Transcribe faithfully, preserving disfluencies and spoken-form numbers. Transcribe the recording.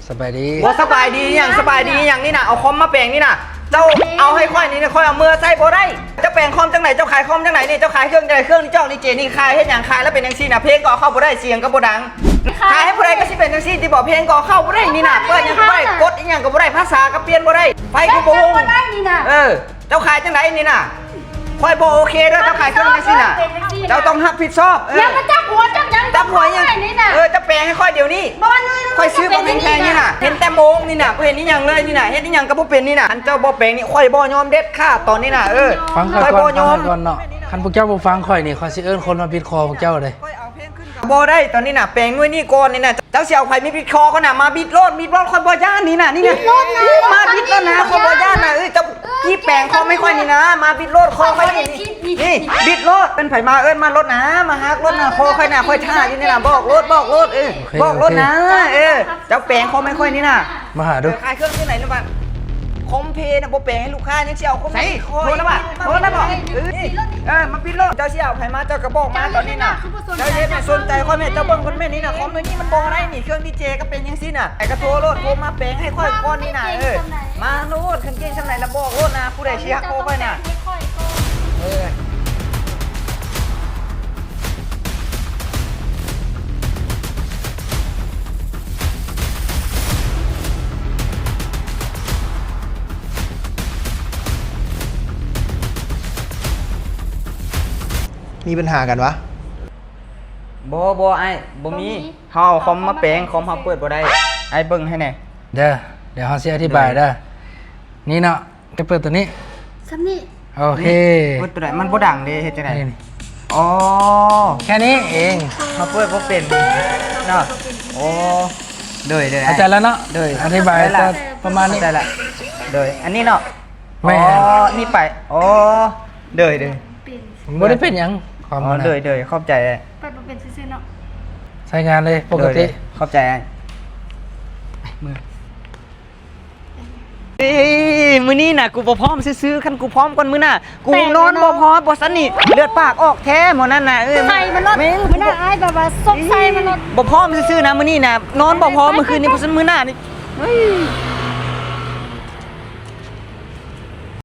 สบายดี บ่สบายดีหยัง สบายดีหยังนี่น่ะ เอาคอมมาแปลงนี่น่ะ เจ้าเอาให้ข้อยนี่น่ะ ข้อยเอาเมือใช้บ่ได้ เจ้าแปลงคอมจังไหน เจ้าขายคอมจังไหนนี่ เจ้าขายเครื่องจังไหน เครื่องนี่จอกนี่เจนี่ขายเฮ็ดหยัง ขายแล้วเป็นจังซี่น่ะ เพลงก็เอาเข้าบ่ได้ เสียงก็บ่ดัง ขายให้ผู้ใดก็สิเป็นจังซี่ติบ่ เพลงก็เอาเข้าบ่ได้นี่น่ะ เปิดหยังก็บ่ได้ กดอีหยังก็บ่ได้ ภาษาก็เปลี่ยนบ่ได้ ไฟก็บ่ฮู้ เจ้าบ่ได้นี่น่ะ เออ เจ้าขายจังไดนี่น่ะ ข้อยบ่โอเคเด้อ เจ้าขายเครื่องจังซี่น่ะ เจ้าต้องรับผิดชอบ เออ แล้วมาจับหัวจับหยัง จับหัวหยัง นี่น่ะ เออ เจ้าแปลงให้ข้อยเดี๋ยวนี้ บ่ว่า ข้อยซื้อบ่แพงๆนี่น่ะ เห็นแต่โมงนี่น่ะ บ่เห็นอีหยังเลยนี่น่ะ เฮ็ดอีหยังก็บ่เป็นนี่น่ะ คันเจ้าบ่แปลงนี่ ข้อยบ่ยอมเด็ดขาดตอนนี้น่ะ เออ ฟังข้อย ข้อย ก่อน บ่ยอม ฟังข้อยก่อนเนาะ คันพวกเจ้าบ่ฟังข้อยนี่ ข้อยสิเอิ้นคนมาบิดคอพวกเจ้าเด้ บ่ได้ตอนนี้น่ะ แปลงหน่วยนี้ก่อนนี่น่ะ เจ้าสิเอาไผมาบิดคอก่อนน่ะ มาบิดโลด บิดโลด ข้อยบ่ย้านนี่น่ะ นี่น่ะ บิดโลดนะ มาบิดโลดนะ ข้อยบ่ย้านน่ะ เอ้ย เจ้า พี่แปลงคอมให้ข้อยนี่นะ มาบิดโลดคอข้อยนี่ นี่ บิดโลด เป็นไผมาเอิ้นมาโลดนะ มาฮักโลดนะ คอข้อยน่ะ ข้อยท่าอยู่นี่น่ะ บอกโลด บอกโลด เออ โอเค บอกโลดนะ โอเค เออ เจ้าแปลงคอมให้ข้อยนี่น่ะ มาหาดู เออ ขายเครื่องที่ไหนรู้ป่ะ คอมเพลน่ะ บ่แปลงให้ลูกค้า ยังสิเอาคอม ใส่ โทรแล้วป่ะ โทรแล้วป่ะ เออ นี่ เออ มาบิดโลด เจ้าสิเอาไผมา เจ้าก็บอกมาตอนนี้น่ะ เจ้าเฮ็ดให้สนใจข้อยแม่ เจ้าเบิ่งคนแม่นี่น่ะ คอมตัวนี้มันบ่ได้นี่ เครื่องดีเจก็เป็นจังซี่น่ะ ไอ้ก็โทรโลด โทรมาแปลงให้ข้อยก่อนนี่น่ะ เออ มาโลด คันเก่งส่ำใดละบอกโลดนะ ผู้ใดสิฮักโทรข้อยน่ะ เออ มีปัญหากันวะ บ่ บ่ อ้าย บ่มี บ่มี เฮาเอาคอมมาแปลง คอมเฮาเปิดบ่ได้ อ้ายเบิ่งให้แหน่ เด้อ เดี๋ยวเฮาสิอธิบายเด้อ นี่เนาะ จะเปิดตัวนี้ ซ้ำนี่ โอเค เปิดตัวใด มันบ่ดังเด้ เฮ็ดจังได๋ นี่ อ๋อ แค่นี้เอง เฮาเปิดบ่เป็นเนาะ โอ้ โดย โดย เข้าใจแล้วเนาะ โดย อธิบาย ได้ละ ก็ประมาณนี้ เข้าใจละ โดย อันนี้เนาะ แม่น อ๋อ นี่ไป อ๋อ โดย โดย บ่ได้เป็นหยัง คอม อ๋อ นะ โดย โดย ขอบใจ เปิดบ่เป็นซื่อๆเนาะ ใช้งานเลยปกติ โดย โดย ขอบใจ อ้าย เอ้ย มื้อนี้น่ะ กูบ่พร้อมซื่อๆ คันกูพร้อมก่อนมื้อหน้า กูนอนบ่พอ บ่ซั้นนี่ เลือดปากออกแท้หมอนั่นน่ะ เอ้ย ใส่มันโลด แม่ง มื้อหน้าอ้ายแบบว่าซบใส่มันโลด บ่พร้อมซื่อๆนะ มื้อนี้น่ะ นอนบ่พอ มื้อคืนนี้ บ่ซั้นมื้อหน้านี่ เฮ้ย